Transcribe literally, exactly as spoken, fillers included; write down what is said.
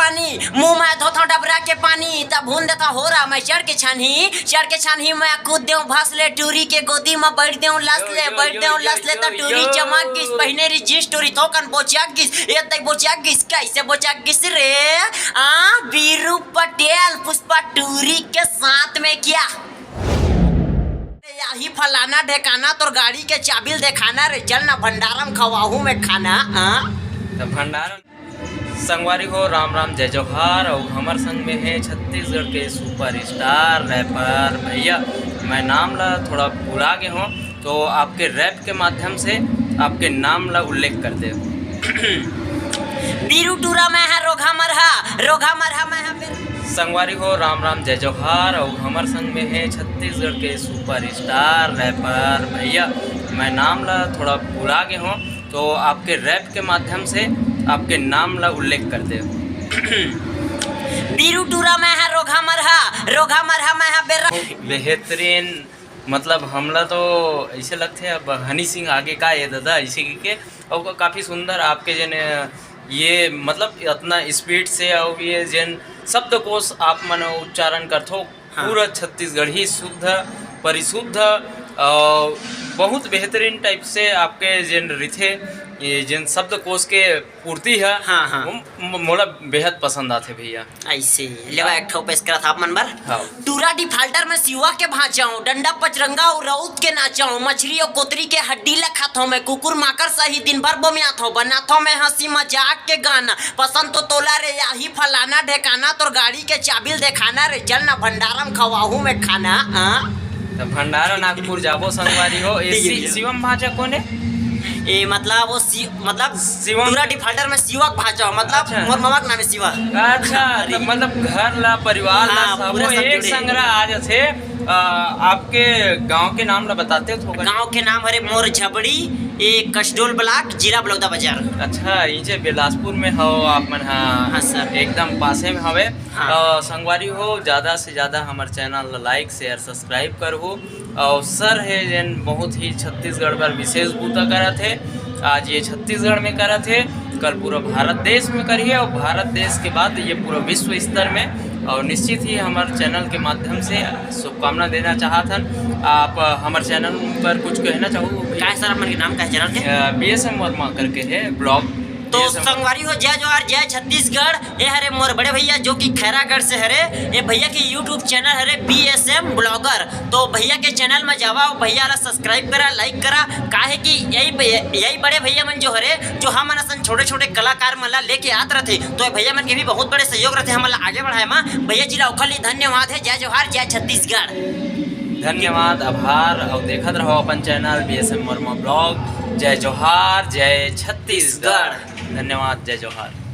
पानी, मुंह में धोथो डबरा के पानी, तब भून देथो होरा, मैं चढ़ के छानही, चढ़ के छानही, मैं कूद देऊं भस ले, टूरी के गोदी में बैठ देऊं लस ले, बैठ देऊं लस ले, तो टूरी चमक गिस, पहिने री जींस टूरी थोकन बोचक गिस, ए तई बोचक गिस, कैसे बोचक गिस रे? आ, बीरू पटेल पुष्पा टूरी के साथ में क्या? याही फलाना ढेकाना, तोर गाड़ी के चाबिल देखाना रे, चल ना भंडारम खवाहू में खाना। हाँ, तो भंडारम। संगवारी हो, राम राम, जय जोहार। और हमर संग में है छत्तीसगढ़ के सुपरस्टार रैपर भैया। मैं नाम ला थोड़ा भुला गे हूँ, तो आपके रैप के माध्यम से आपके नाम ला उल्लेख कर दे। बीरू टूरा मैं हा, रोघा मरहा, रोघा मरहा मैं हा। संगवारी हो, राम राम, जय जोहार। और हमर संग में है छत्तीसगढ़ के सुपरस्टार रैपर भैया। मैं नाम ला थोड़ा भुला गे हूँ, तो आपके रैप के माध्यम से आपके नाम ला उल्लेख कर दे। बीरू टूरा मैं हा, रोघा मरहा, रोघा मरहा मैं हा बेरा। बेहतरीन, मतलब हमला तो ऐसे लगथे अब हनी सिंह आगे का ये दादा, ऐसे के, और काफ़ी सुंदर आपके जन ये, मतलब इतना स्पीड से और ये जन शब्दकोश आप मन उच्चारण करथो, हाँ। पूरा छत्तीसगढ़ी शुद्ध, परिशुद्ध और बहुत बेहतरीन टाइप से आपके जेन रिथे, ये जेन शब्दकोश के पूर्ति है, हाँ, हाँ। वो म-, मोला बेहद पसंद आथे भैया। ऐसे लेवा एक ठो पेश करत आप मन बर। हाँ। टूरा डिफाल्टर में सिवा के भांचाऊं, डंडा पचरंगा और रउत के नाचाऊं, मछली और कोतरी के हड्डी ला खाथो मैं, कुकुर माकर सही दिन भर बोमियाथो, बनाथो मैं हंसी मजाक के गाना, पसंद तो तोला रे याही फलाना ढेकाना, तोर गाड़ी के चाबिल देखाना रे, चल ना भंडारम खवाहू में खाना। हाँ। तो भंडारा नागपुर जाबो संगवारी हो। ए ठीक है, सि-, ठीक है। शिवम भांचा कौन है? ए, मतलब वो सि-, मतलब शिवम। टूरा डिफाल्टर में शिवा के भांचा हो, मतलब अच्छा। मोर ममा के नाम है शिवा। अच्छा, अरे। तो मतलब घर ला, परिवार ला, हाँ, सबो पूरा सब एक जुड़े। संग ला आ जथे। अ, आपके गांव के नाम ला बताते हो थोड़ा? गांव के नाम हरे मोर झबड़ी, ए कसडोल ब्लॉक, जिला बलौदा बाजार। अच्छा, इजे बिलासपुर में हो आप मन? हाँ। हाँ सर। एकदम पासे में हवे। हाँ। अ, संगवारी हो, ज्यादा से ज्यादा हमर चैनल ला like, share, subscribe करहू। और सर हे जेन बहुत ही छत्तीसगढ़ बर विशेष बूता करत हे। आज ये छत्तीसगढ़ में करत हे, कल पूरा भारत देश में करिए और भारत देश के बाद ये पूरा विश्व स्तर में। और निश्चित ही हमर चैनल के माध्यम से शुभकामना देना चाहत हन। आप, अ, हमर चैनल पर कुछ कहना चाहू? का है सर, अपन के नाम का है चैनल के? अ, बी एस एम वर्मा करके है ब्लॉग। तो बी एस एम। संगवारी हो, जय जोहार, जय छत्तीसगढ़। ए हरे मोर बड़े भैया जो कि खैरागढ़ से हरे। ए भैया के YouTube चैनल हरे बी एस एम ब्लॉगर। तो भैया के चैनल में जावा, भैया ला सब्सक्राइब करा, like करा, काहे कि यही भैया, यही बड़े भैया मन जो हरे, जो हमन असन छोटे-छोटे कलाकार मन ला लेके आत रथे, तो भैया मन के भी बहुत बड़े सहयोग रथे हमन ला आगे बढ़ाए मा। भैया जी ला ओखर लिए धन्यवाद है। जय जोहार, जय छत्तीसगढ़। धन्यवाद, आभार, और देखत रहो अपन चैनल बी एस एम वर्मा ब्लॉग। जय जोहार, जय छत्तीसगढ़। धन्यवाद, जय जोहार।